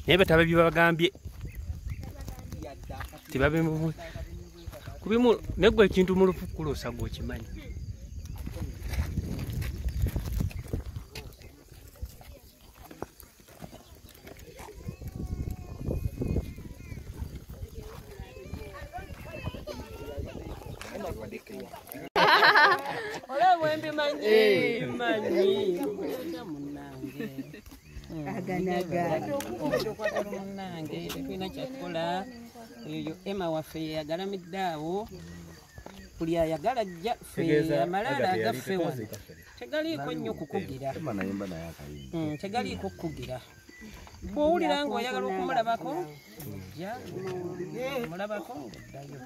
Naye batabe byebagambye tebabimu kubimu negwe ekintu mu lufu kuloosa gw'okimanyi. Munnange tetulina kyakukola eyo Emma waffe yagalamidde awo buli ayagala ajja ffe amalaala agaffe wano tegaliiko nnyo kukugira, tegaliiko kukugira. Bw'owulira ng'oyagala okumulabako ojja mulabako ng'oddayo.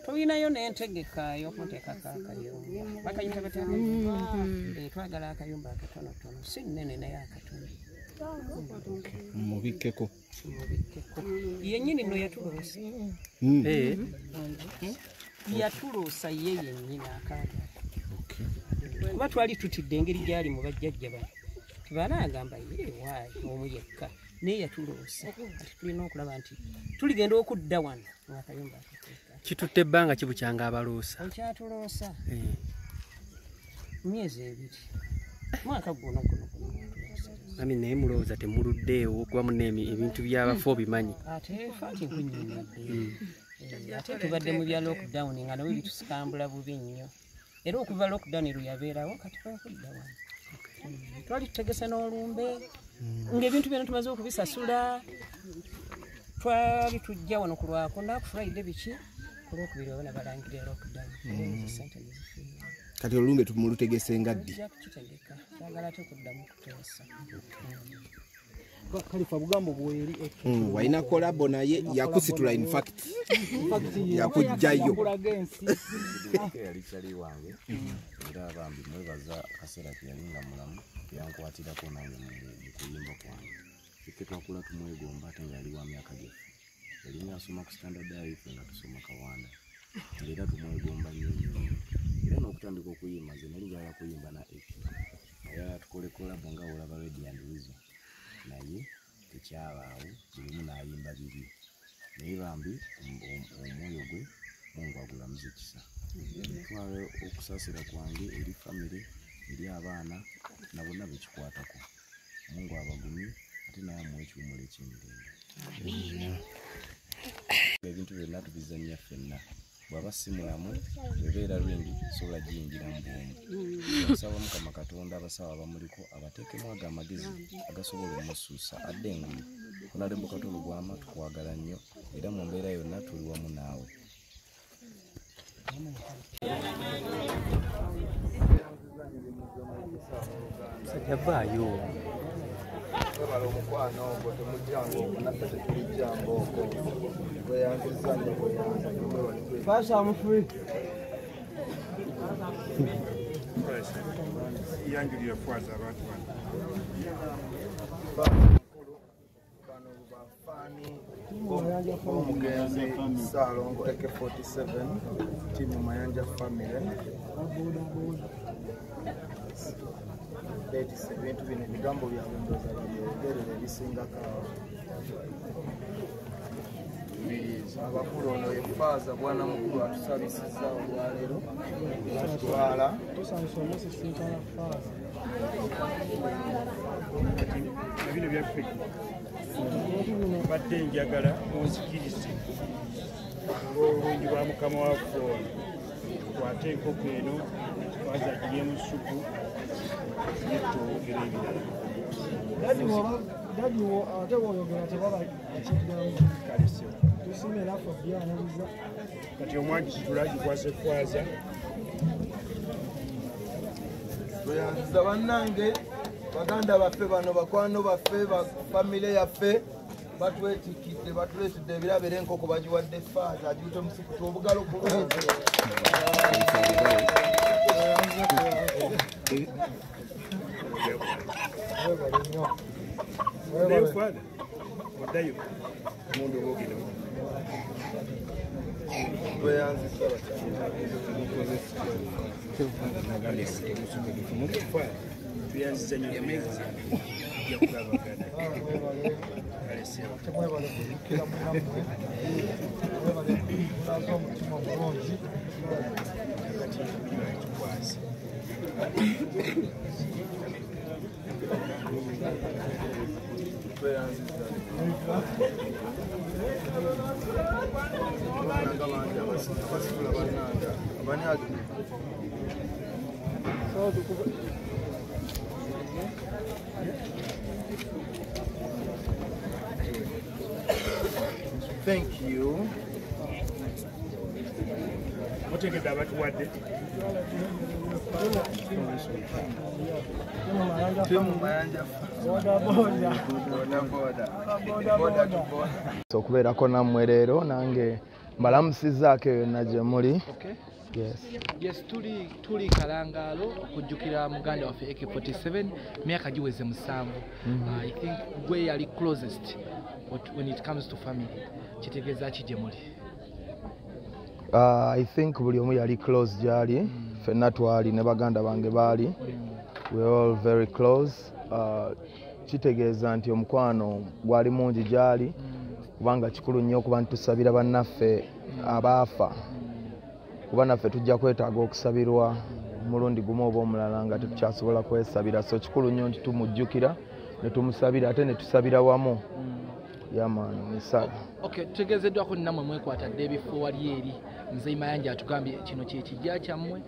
Tulinayo n'entegeka y'okunteekako akayumba, bakayita batya? Twagala akayumba akatonotono, si nnene naye akatono. Mubikkeko. Mubikkeko. Yennyini nno yatuloosa. Yatuloosa ye yennyini akaagala. Kuba twali tutidde engeri gy'ali mu bajjajja bano. Tibala agamba ye waayi omu yekka naye yatuloosa. Ati tulina okulaba nti tuligenda okudda wano akayumba akateeka. Kitutte ebbanga kibukyanga abaloosa. Okyatuloosa. Myezi ebiri. Mwaka guno guno guno. Mami naye mulowooza temuluddeewo kuba munne ebintu by'abafu obimanyi. Ate fa nti nkunnyonnyodde. Ate tubadde mu bya lockdown nga nabyo bitusikambula bubi nnyo. Era okuva lockdown lwe yabeerawo kati twakudda wano. Twali tutegese n'olumbe ng'ebintu byonna tumaze okubisasula. Twali tujja wano ku Lwakuna ku Friday biki ku Lwokubiri abaana balangirira lockdown. Ssente ne zifiira. Kati olumbe tumulutegese nga ddi? Tujja kukitegeka, twagala ate okuddamu kuteesa. Kalifa bugambo bweri walina kolabo naye yakusitula, in fact yakujjayo. Yali kyali wange era bambi mwebaza akaseera ke yali nga mulamu yankwatirako nange mu kuyimba kwange. Ffe twakula tumwegomba ate nga yali wa myaka gyaffe. Yali asoma ku Standard High ffe nga tusoma Kawanda. Era tumwegomba nnyo nnyo. Era n'okutandika okuyimba nze nali njagala kuyimba na Eki. Ayagala tukole kolabo nga olaba Radio and Weasel. Naye tekyabaawo buli omu n'ayimba bibi. Naye bambi omwoyo gwe Mungu agulamuze kisa. Ntwala okusaasira kwange eri famire, eri abaana na bonna bekikwatako. Mungu abagumye ate naye amuwe ekiwummulo eky'emirembe. Ebintu byonna tubizannya ffenna. Bw'aba si mulamu ebeera ringi sobola giyingiramu bw'omu. Nsaba Mukama Katonda abasawo abamuliko abateekemu ago amagezi agasobola omusuusa adde engulu. Honorable Kato Lubwama tukwagala nnyo era mu mbeera yonna tuli wamu naawe. Musajja vaayo. Webala omukwano ogwo temujjanga okwo naffe tetulijjanga okwo. Bweyanzizza nnyo bweyanza. Pasha I'm free. Yanjulira fwaza abantu bano. Bano bafaani b'omugenzi Ssaalongo AK47 ttiimu Mayanja family. Beetisse ebintu bino ebigambo byabwe ndowooza babyogerera ebisingako awo. Abakulu ono ye Faaza bwana mukulu atusabisizza olwaleero atutwala. Tusanyuse omusisinkana Faaza. Kati bino byaffe mbadde njagala munzikirize olw'obulungi bwa Mukama waffe ono tukwate enkoko eno Faaza agiryemu ssupu ye twogere ebirala. Dadi ate bw'oyogera tebaba akiddamu. Kale ssebo. Tusiime era ffe okubyaniriza. Kati omwagisitula agikwase Faaza. Tweyanziza bannange baganda baffe bano bakwano baffe bafamire yaffe Batwetikidde, batuleetedde ebirabo era enkoko bagiwadde faaza agiyite omusukutu obugalo ku lwezi. Thank you. Mutegedde abatuwadde. Okubeerako nammwe leero nange mbalamusizzaako eyo yonna gye muli. Yes. Yes, tuli Kalangalo okujjukira muganda waffe AK47 myaka giweze 7. I think gwe yali closest when it comes to family. Kitegeeza ki gye muli? I think buli omu yali close gyali. Ffenna twali ne baganda bange baali. We are all very close. Kitegeeza nti omukwano gwali mungi gyali kubanga kikulu nnyo okuba nti tusabira bannaffe abaafa. Kuba naffe tujja kwetaaga okusabirwa omulundi gumu oba omulala nga tetukyasobola kwesabira. So kikulu nnyo nti tumujjukira ne tumusabira ate ne tusabira wamu. Yeah man, misala. Okay, tutegeezeddwako nammwe mwekwatadde ebifo wali eri. Nze Mayanja atugambye kino kye kijja kyammwe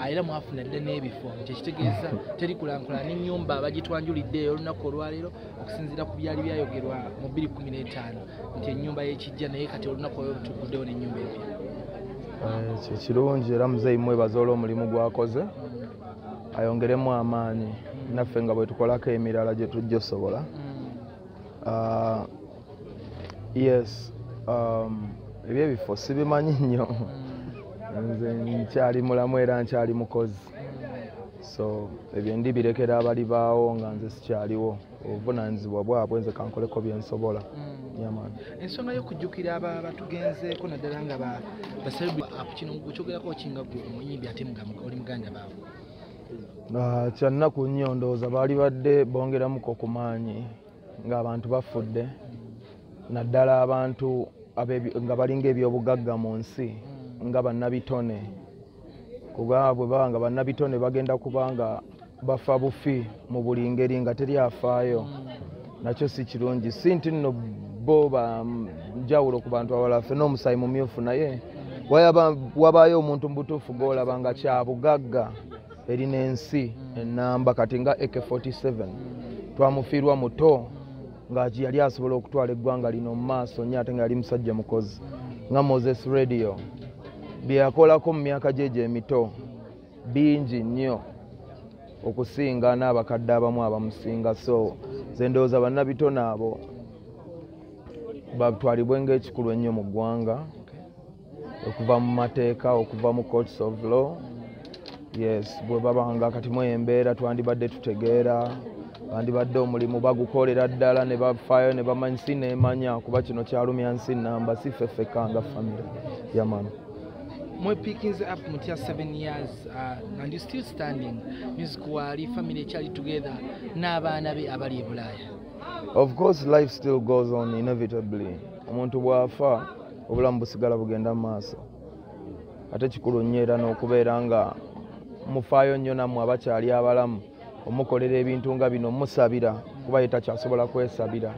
era mwafuna dda n'ebifo. Kyekitegeeza teri kulankulana n'ennyumba bagitwanjulidde olunaku olwaleero okusinziira ku byali byayogerwa mu 2015 nti ennyumba y'ekijja naye kati olunaku olwo tuguddewo n'ennyumba empya. Ekyo kirungi era muzeeyi mwebaza olw'omulimu gwakoze ayongeremu amaanyi naffe nga bwe tukolako emirala gye tujja osobola. Yes, ebyebifo sibimanyi nnyo, nze nkyali mulamu era nkyali mukozi, so ebyo ndibirekera abalibaawo nga nze sikyaliwo, obuvunaanyizibwa bwabwe nze kankoleko bye nsobola. Ensonga y'okujjukira abatugenzeeko naddala nga kino okyogerako kinga gwe omuyimbi ate oli muganda baabwe. Kyannaku nnyo, ndowooza baali badde bongeramuko ku maanyi ng'abantu bafudde, naddala abantu nga balinga ebyobugagga mu nsi nga bannabitone, kuba bwe baba nga bannabitone bagenda kubanga bafa bufi mu buli ngeri nga teri afaayo, nakyo si kirungi. Si nti nno bo banjawulo ku bantu abalala, ffenna omusaayi mumyufu, naye wabaayo omuntu mu butuufu gw'olaba nga kyabugagga eri n'ensi ennamba. Kati nga AK47 twamufiirwa muto nga yali asobola okutwala eggwanga lino mu maaso nnyo ate nga yali musajja mukozi, nga Moses Radio bye yakolako mu myaka gye egyo emito bingi nnyo okusinga n'abakadde abamu abamusinga. So nze ndowooza bannabitone abo batwalibwe ng'ekikulu ennyo mu ggwanga, okuva mu mateeka, okuva mu courts of law. Yes, bwe babanga kati mu embeera twandibadde tutegeera, bandibadde omulimu bagukolera ddala ne bafaayo ne bamanyi si neemanya, kuba kino kyalumya nsi nnamba, si ffe ffekka nga famire. Yamana. Mwe picking up mutya 7 years and you still standing. Music wali family ekyali together n'abaana be abali e Bulaaya. Of course life still goes on inevitably. Omuntu bw'afa obulamu busigala bugenda mu maaso, ate kikulu nnyo era n'okubeera nga mufaayo nnyo nammwe abakyali abalamu, omukolera ebintu nga bino, musabira kuba ye takyasobola kwesabira.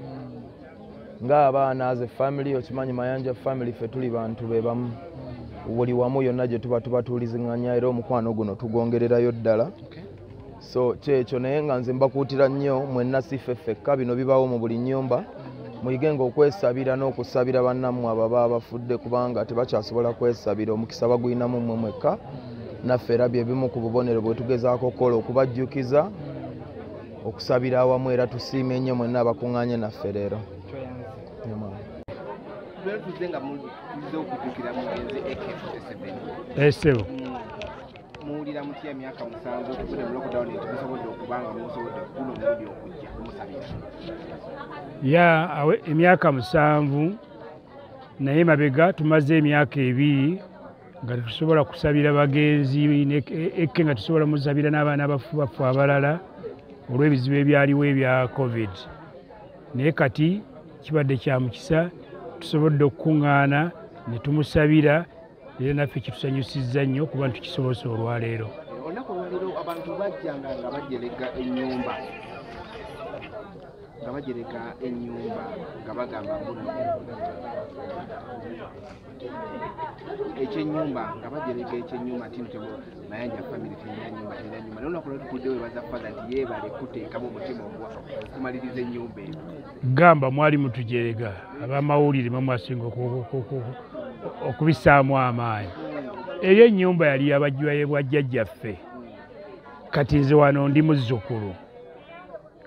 Ng'abaana as a family, okimanyi Mayanja family ffe tuli bantu be bamu, buli wamu yonna gye tuba tubatuulizinganya era omukwano guno tugwongererayo ddala. So kyekyo, naye nga nze mbakuutira nnyo mwenna, si ffe ffekka, bino bibaawo mu buli nnyumba, muyigenga okwesabira n'okusabira bannammwe ababa bafudde kubanga tebakyasobola kwesabira, omukisa bagulinamu mmwe mwekka. Naffe era bye bimu ku bubonero bwe tugezaako okukola okubajjukiza okusabira awamu, era tusiime nnyo mwenna abakuŋŋaanye naffe leero. Tuze nga muze okujjukira mugenzi AK47. Esebo. Muwulira mutya emyaka 7 okuvudde mu lockdown nti musobodde okuba nga musobodde guno omulundi okujja kumusabira? Ya awe emyaka 7 naye mabega tumaze emyaka 2 nga tetusobola kusabira bagenzi eke nga tusobola musabira n'abaana bafu abalala olw'ebizibu ebyaliwo ebya COVID. Naye kati kibadde kya mukisa tusobodde okukuŋŋaana ne tumusabira era naffe kitusanyusizza nnyo kuba ntukisobose olwaleero. Olunaku olwaleero abantu bajjanga nga bajerega ennyumba nga bagamba mbuno ekyennyumba nga bajerega ekyennyumba nti Mayanja family terina nnyumba naye olunaku olwaleero tukudde weebaza Father nti yeebale kuteekamu omutima okumaliriza ennyumba eno. Gamba mwali mutujerega abamawulire mwe mwasinga okubissaamu amaanyi. Eyo ennyumba yali yabajjwaye bwa jjajjaffe. Kati nze wano ndi muzzukulu.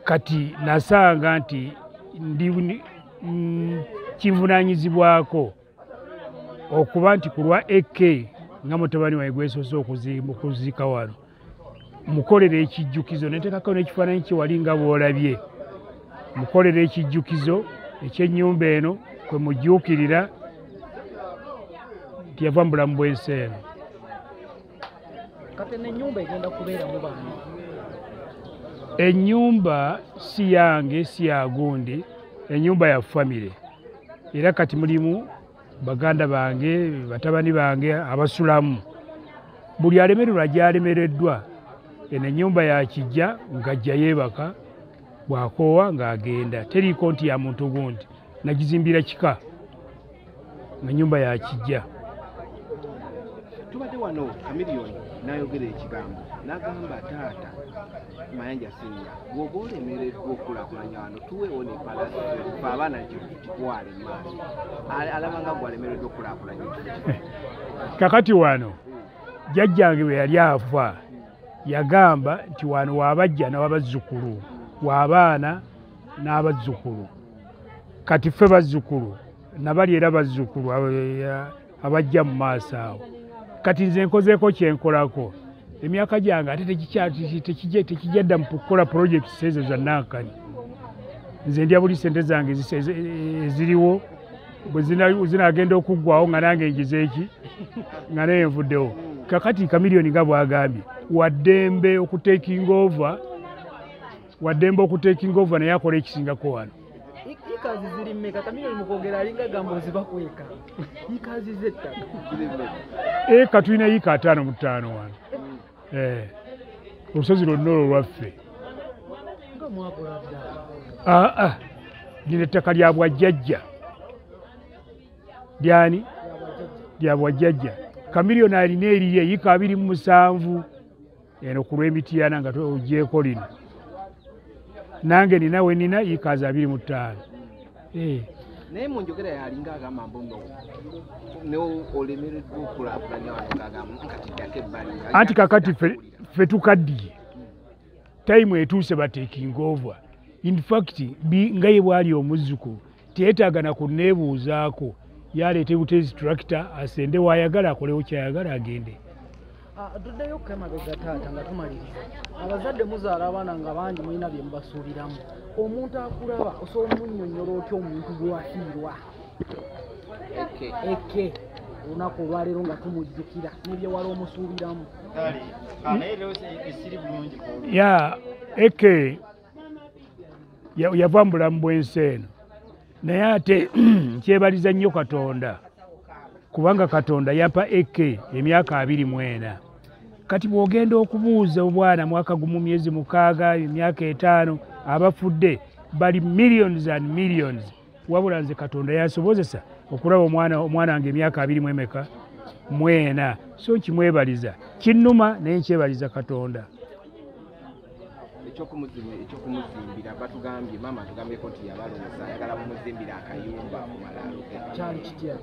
Kati nasanga nti ndi kinvunaanyizibwako okuba nti ku lwa AK nga mutabani wange gwesoose okuziika wano mukolere ekijjukizo neteekako n'ekifaananyi kye wali nga bw'olabye mukolere ekijjukizo ekyennyumba eno kwe mujjuukirira nti yava mu bulamu bw'ensi eno. Kati n'ennyumba egenda kubeeramu baani? Ennyumba si yange si ya gundi, ennyumba ya famire era kati mulimu baganda bange batabani bange abasulamu. Buli alemererwa gy'alemereddwa eno ennyumba ya kijja ng'ajja yeebaka bw'akoowa ng'agenda teriiko nti ya muntu gundi nagizimbira kika nga nnyumba ya kijja. Tubadde wano Chameleone n'ayogera ekigambo n'agamba taata Mayanja Senior bw'oba olemereddwa okukulaakulanya wano tuweewo ne palasi fe abaana tukitwale mu maaso. Alaba nga gwe alemereddwa okukulaakulanya ekifo. Kakati wano jjajjange bwe yali afa yagamba nti wano wabajja n'abazzukulu w'abaana n'abazzukulu. Kati ffe bazzukulu nabali era bazzukulu abajja mu maaso awo. Kati nze nkozeeko kyenkolako emyaka gyange ate tekijja dda mu kukola projects ezo za nankani. Nze ndya buli ssente zange eziriwo bwe zinaagenda okuggwawo nga nange ngize eki nga naye nvuddewo. Kakati Chameleone nga bw'agambye waddembe okutekinga over naye akola ekisingako wano. Ikazi ziri mmeka? Chameleone mu kwogera alinga agamba ozibakweka. Ikazi z'ettaka Eka tulina yiika 55 wano. Olusozi lwonna olwo lwaffe. Nga mwagula ddala. Lino ettaka lya bwajjajja. Lyani? Lya bwajjajja. Chameleone alina eriye yiika 27 eno ku lw'Emityana nga ogyeko lino. Nange nina we nina yiika 25. Naye mu njogera yalinga agamba mbu ne olemereddwa okukulaakulanya wano ng'agamba kati ddako ebbali. Anti kakati ffe tukaddiye tayimu etuuse batekinga over. In fact nga ye bw'ali omuzzukulu teyeetaaga na kunneebuuzaako yaleeta butezi tractor asende w'ayagala akolewo ky'ayagala agende. Tuddeyo emabega taata nga tumaliriza. Abazadde muzaala abaana nga bangi mulina bye mubasuubiramu. Omuntu akulaba osobola omunnyonnyola otya omuntu bw'afiirwa eke olunaku olwaleero nga tumujjukira n'ebyewala omusuubiramu? Ya eke yava mu bulamu bw'ensi eno naye ate nkyebaliza nnyo Katonda kubanga Katonda yampa eke emyaka 24. Kati bw'ogenda okubuuza obwana mwaka gumu myezi 6 emyaka 5 abafudde bali millions and millions. Wabula nze Katonda yansobozesa okulaba omwana wange emyaka 24. So nkimwebaliza kinnuma naye nkyebaliza Katonda. Ekyokumuzimbira batugambye maama atugambyeko nti yabalonsa ayagala mumuzimbira akayumba ku malaalo. Kyali kitya?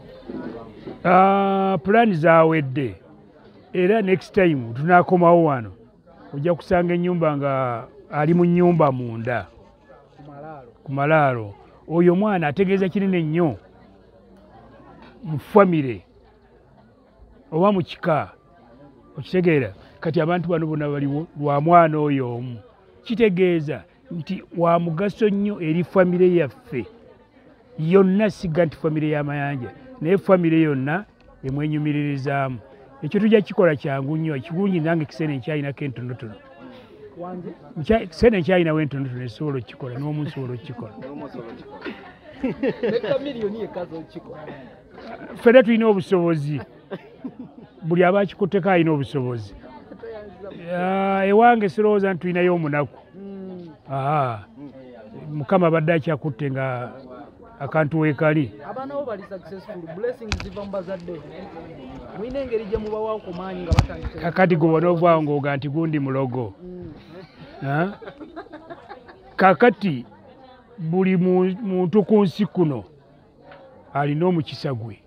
Pulaani zaawedde era next time tunaakomawo wano ojja kusanga ennyumba nga ali mu nnyumba munda ku malaalo. Oyo omwana ategeeza kinene nnyo. mu famire oba mu kika. Okitegeera? Kati abantu bano bonna baliwo lwa mwana oyo omu. Kitegeeza nti wa mugaso nnyo eri famire yaffe yonna, siga nti famire y'Amayanja, naye famire yonna emwenyumiririzaamu. Ekyo tujja kikola kyangu nnyo, ekirungi nange ekiseera nkyalinako entonotono, ekiseera nkyalinawo entonotono esobola okukikola, n'omu nsobola okukikola. Ffenna tulina obusobozi, buli aba akikutteko alina obusobozi. Ewange sirowooza nti tulinayo omunaku. Mukama abadde akyakutte nga akantu weekali. Abaana bo bali successful, blessings ziva mu bazadde. Mulina engeri gye mubawa ku maanyi nga batandise? Kakati gwe bonoovaawo ng'oga nti gundi mulogo. Kakati buli muntu ku nsi kuno alina omukisa gwe.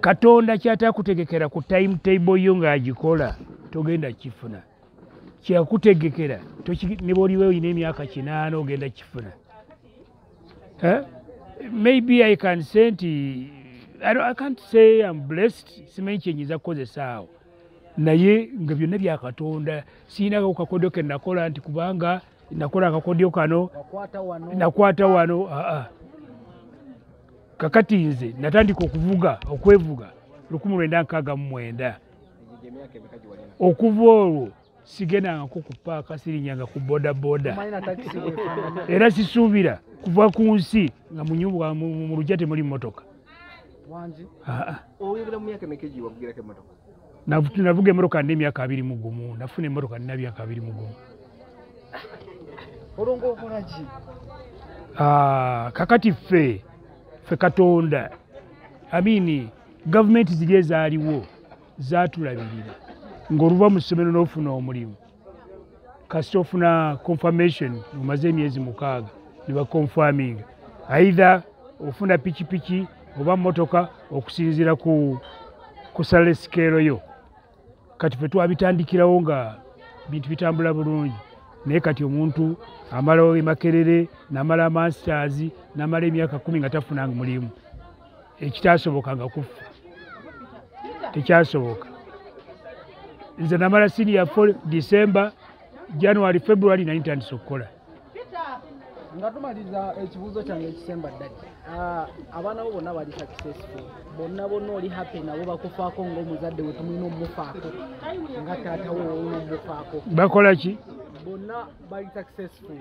Katonda kyatakutegekera ku timetable yo ng'agikola togenda kifuna. Kyakutegekera ne bw'oliba olina emyaka 8 ogenda kifuna. Maybe I can say nti I can't say I'm blessed, simanyi kye nnyinza kukozesa awo, naye nga byonna bya Katonda. Siyinako kakodyo ke nakola nti kubanga nakola akakodyo kano nakwata wano. Kakati nze natandika okuvuga okwevuga 1969. Okuva olwo sigendangako ku paaka, sirinyanga ku bodaboda, era sisuubira kuva ku nsi nga mu nyumba mu lujja temuli mmotoka. Navuga emmotoka nina emyaka 21, nafuna emmotoka nina myaka 21. Kakati ffe Katonda, amini gavumenti ziri ezaaliwo zaatulabirira ng'oluva mu ssomero n'ofuna omulimu, kasita ofuna confirmation omaze emyezi 6 ne baconfirminga, either ofuna pikipiki oba mmotoka okusinziira ku salary scale yo. Kati ffe twabitandikirawo nga bintu bitambula bulungi, naye kati omuntu amalawo Makerere n'amala masters n'amala emyaka 10 nga tafunanga mulimu. Ekitasoboka nga kufa tekyasoboka. Nze namala senior 4 December, January, February nali ntandise okukola. Nga tumaliza ekibuuzo kyange ekisemba ddala, abaana bo bonna bali successful, bonna bonna oli happy nabo, bakufaako ng'omuzadde we tumulina omufaako, nga taata wo olina omufaako? Bakola ki? Bonna bali successful,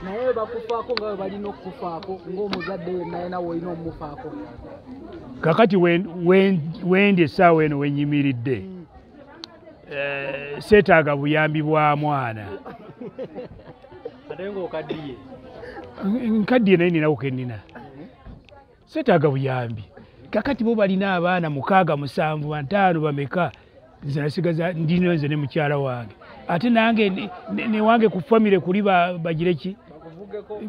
naye bakufaako nga bwe balina okukufaako ng'omuzadde yenna yenna woolina omufaako? Kakati wendi essaawa eno wenyimiridde, seetaaga buyambi bwa mwana. Ate ng'okaddiye? Nkaddiye naye ninawo ke nnina, seetaaga buyambi. Kakati bo balina abaana 6, 7, 5 bameka, nze nasigaza ndino nze ne mukyala wange, ate nange newange ku famire kuli bagire ki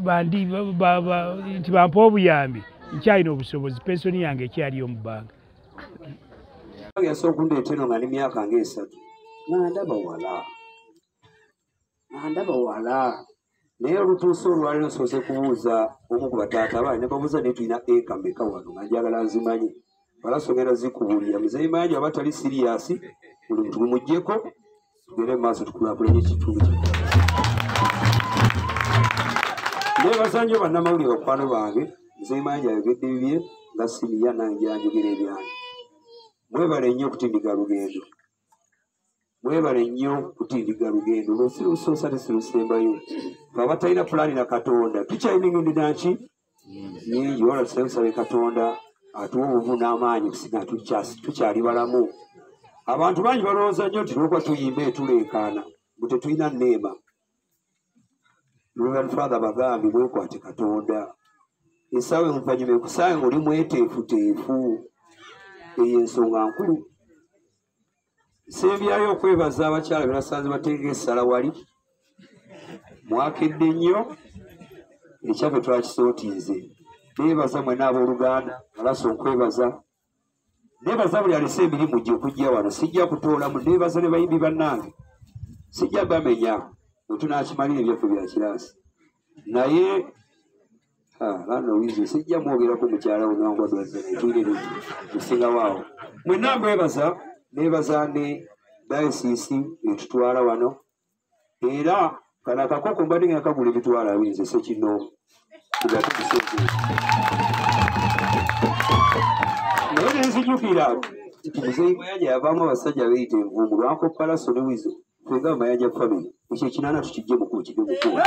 bandi nti bampa obuyambi, nkyalina obusobozi, pensoni yange ekyaliyo mu bbanga. Yasooka okundeeta eno nga ndi myaka nga3 nga ndaba wala, naye olutuuse olwaleero nsoose kubuuza omu ku bataata bange ne babuuza naye tulina eka mmeka wano, nga njagala nzimanye. Balaso ngenda zikubuulira. Muzeeyi Mayanja aba tali siriyasi, buli muntu gumuggyeko tugende mu maaso tukulaakulanye ekitundu kyaffe. Neebaza nnyo bannamawulire bakwano bange. Muzeeyi Mayanja ayogedde bibye nga siniya, nange njagala ebyange. Mwebale nnyo okutindiga lugendo, mwebale nnyo kutindiga lugendo, lwosi lusoosa tesirusembayo. Fe abatalina pulaani na Katonda tukyalina engendo naki nyingi, wala tusabe Katonda atuwa obuvu n'amaanyi okusinga tukyali balamu. Abantu bangi balowooza nnyo nti olwokuba tuyimba etuleekaana mbu tetulina nneema. Reverend Father bagambye mwekwate Katonda, essaawa oluvannyuma ekusange ng'oli mweteefuteefu. Eyo ensonga nkulu. Nsembyayo okwebaza abakyala be nasanze bateeka essala wali, mwakedde nnyo, ekyaffe twakisootinze. Neebaza mwenna abooluganda, Malaso nkwebaza, neebaza buli alese emirimu gye okujja wano, sijja kutoolamu. Neebaza ne bayimbi bannange, sijja bamenya, bwe tunaakimalira ebyaffe bya kiraasi. Naye Lano wizo sijja mwogerako mukyala wo nangwadwazanetwirere musingawaawo. Mwenna mwebaza, nebaza ne dayosisi etutwala wano, era kano akakoko mbadde nga kagula 20,000 nze sekinoomu. Naye nenzijukira nti Muzeeyi Mayanja yavaamu abasajja beeyita envumbu lwanko Palaso ne Wizo, ffe nga Mayanja family ekyo ekinaana tukijje mukulu kijje mukulu.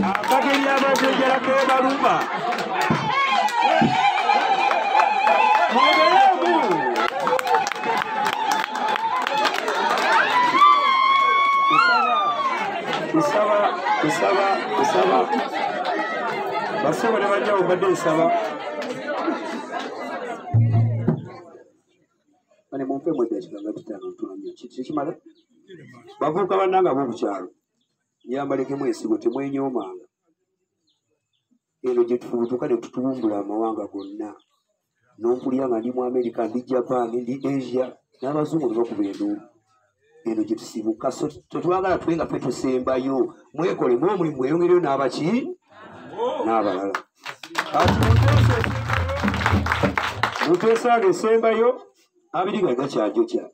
Akagenyi abantu enjala keebaluma. Mwogeremu. Nsaba nsaba nsaba bassebo ne bajjawo mbadde nsaba bane mumpeemu eddakiika nga 5 ntono nnyo kikimala. Bavubuka bannange ab'omukyalo nyambalekemu ensigo temwenyoomanga. Eno gye tufubutuka ne tutubumbula amawanga gonna, n'ompulira nga ndi mu Amerika, ndi Japan, ndi Asia, n'abazungu ne bakuba enduulu. Eno gye tusibuka, so tetwagala tube nga ffe tusembayo. Mwekolemu omulimu mweyongereyo n'abaki n'abalala. Kati mu nteesa esembayo abiri nga gakyajokya.